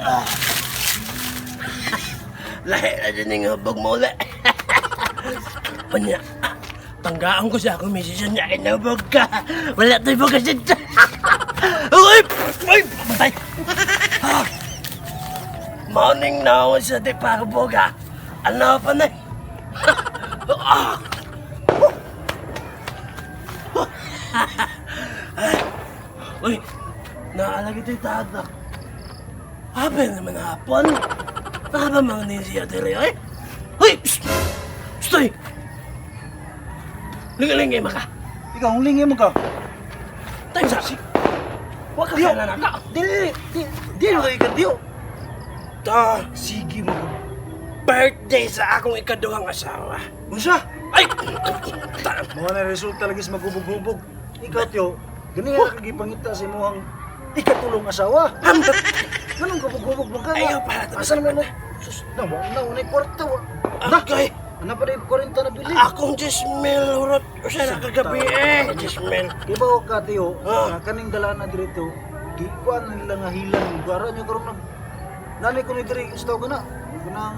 Ah. Lahi na din yung hubog mo ulit. Panya, tanggaan ko siya akong misis niya, inubog ka. Wala tayo bukasin. Uy! Uy! Patay! Ah. Morning na ako sa di pahubog ah. Ano pa na? Ah. Uy, naalagi ito'y tatak. Happen naman hapon. Naka mga ni siya diri ay. Uy! Psst! Stoy! Lingaling maka. Ikaw, ang lingi mo ka. Time sa. Wa ka Diyo. kailan na ka. Dili, di, di, di, ka diyo. Ta, Sige mo ka. birthday sa akong ikaduhang asawa. Unsa? Ay! Ta, Mga na resulta lagi sa magubog-hubog. Ikaw, tiyo, gani nga kagipangita sa imuhang ikatulong asawa. Hamdot! Ganun kabog-hubog mo ka. Ayaw para Asa naman mo? Sus, na, wa na, na, kwarta, wa. Na, Okay. ano pa rin, 40 na bili. Akong 10,000 hurot. Usa na kagabi eh. 10,000. Iba ka, tiyo, Ah. nga kaning dala na dirito, gi kuan na nila nga hilang, gara nyo karon nag nanay ko ni diri gusto ko na. Kanang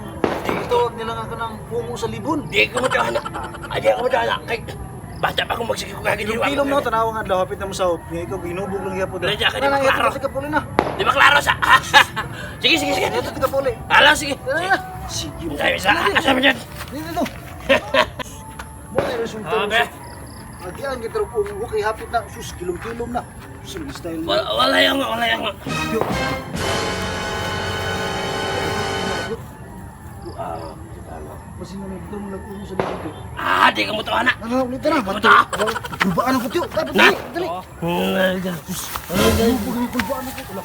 tawag nila nga kanang pungo sa libon. Di ko mo na. Ay, di ko mo na. Kay, bata pa akong magsige ko kagid. Kilom no tanaw nga adlaw hapit na mo sa hop. Nga ikaw ginubog lang gyapon. Diretso ka, di ba Kanang klaro? ito sa kapuli na. Di ba klaro sa? Sige, sige, sige. Ito sa kapuli. Hala, sige. Ah, Sige. Sabi sa, asa mo dyan? Dito dito. Mo na resulta. Okay. Agian kita ro kung okay hapit na sus kilom-kilom na. Sus style. Wala, wala yung, wala yung. Yo. Basin na nagdum nag-umo sa dito. Ah, di ka mo to, anak. Ano, ulit na. Di ka mo to. Kulbaan ako, tiyo. Dapat, Na. dali, dali. Kulbaan ako, kulbaan ako. Wala.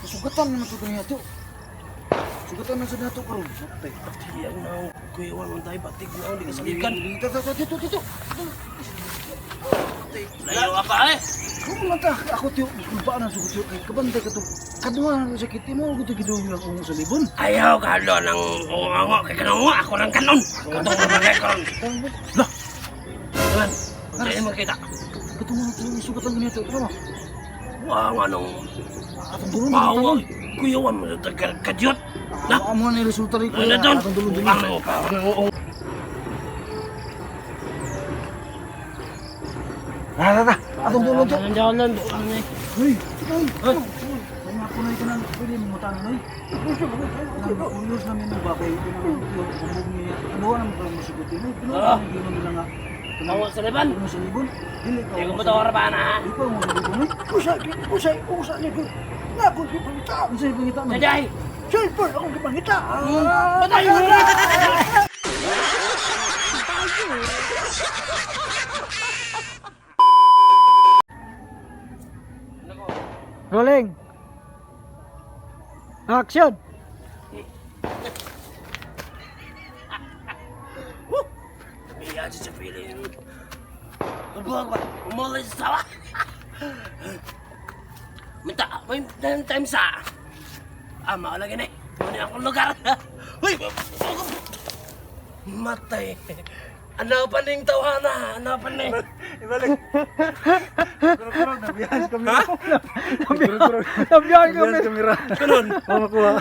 Sugatan naman ito niya, tiyo. Sugatan na sa nato karon. Matay. Tiyang na, kuya, wala tayo, batig na, hindi ka salikan. Dito, dito, dito, dito. Layo ka pa eh. Kung lang ta, ako tiyo, kulbaan na sugot tiyo. Kay kabantay ka to. Kaduha na sa kiti mo, gusto giduong lang ungo sa libon. Ayaw ka, lo, ng ungo, kay kanungo, ako ng kanon. Katong babagay karon. Lah, Naman, huwag tayo magkita. katong mga tiyo, sugatan ganito. Tara ba? Wow, anong Atong dulon, pawa. Kuya, wala mo sa kadyot. Na, Na, amo na yung resulta rin. ano doon? Atong dulon dulon. Ano, pawa. Tara, tara. Atong dulon tiyo. Nandiyan lang, ano eh. Uy, ay, ano? Kung ako na ito na, pwede mo mutang na. Nang uyos namin ng bakay, ito na yung bubog niya. Ano ang mga masugot yun? Pero Ah. ano yung nila nga? Pawa sa liban. Ano sa libon? Dili ka. Di ko mo to, pa na. Di pa mo sa libon. eh. Usa, usa, usa ni ko. Na akong gipangita. Ano sa ibang ita man? Jajay! Cellphone akong gipangita. Patay! Rolling. Action. Iya sa feeling. Mabuhag ba? Umulay sa sawa. Minta, may time sa. Ah, maulagi na eh. Muna akong lugar. Uy! Matay. Ano pa ning tawhana? Ano pa ning? Ibalik. Kurang-kurang, nabiyas kami. Nabiyas kami. Nabiyas kami ra. Ganun. Makuha.